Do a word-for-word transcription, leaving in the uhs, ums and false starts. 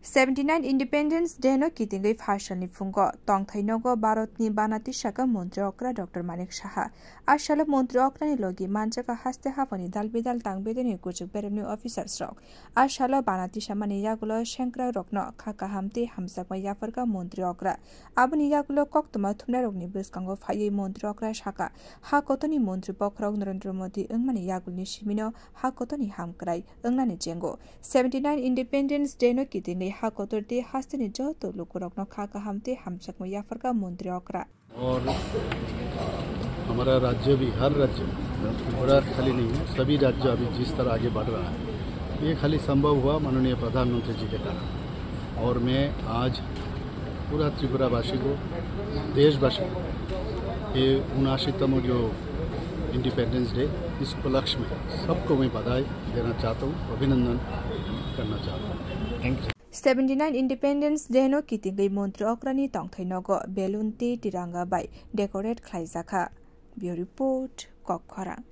Seventy nine Independence Day no kitingwi phasalni phungo tongthai nogo Bharatni banati saka Montri Okra Doctor Manik Saha. A salo Montri Okrani logi manjaka haste haphani dal bidal tang bedeni kuchuk beremni officers rok. A salo banati samani yagulo sengkrak rokno kha kaham tei hamjakma yapharkha Montri Okra. Aboni yagulo koktwma thumnai rokni bwskango phaiwi Montri Okra saka, ha kotorni Montri bokhorok Narendra Modi wngmani yagulni simino ha kotorni hamkrai wngnani chengo. Seventy nine Independence Day no kitingwi ha kotor tei hasteni joto lukurokno kha kaham tei hamjakma yapharkha Montri Okra. और हमारा राज्य भी, हर राज्य, त्रिपुरा खाली नहीं है, सभी राज्य अभी जिस तरह आगे बढ़ रहा है, ये खाली संभव हुआ माननीय प्रधानमंत्री जी के कारण। और मैं आज पूरा त्रिपुरावासी को, देशवासी को ये उनासीतम जो इंडिपेंडेंस डे, इस उपलक्ष्य में सबको मैं बधाई देना चाहता हूँ, अभिनंदन करना चाहता हूँ। Thank you. Seventy nine Independence Day no kitingwi Montri Okrani tongthai nogo balloon tei tiranga bai decorate khlaijakha. Bureau Report, Kokkhorang.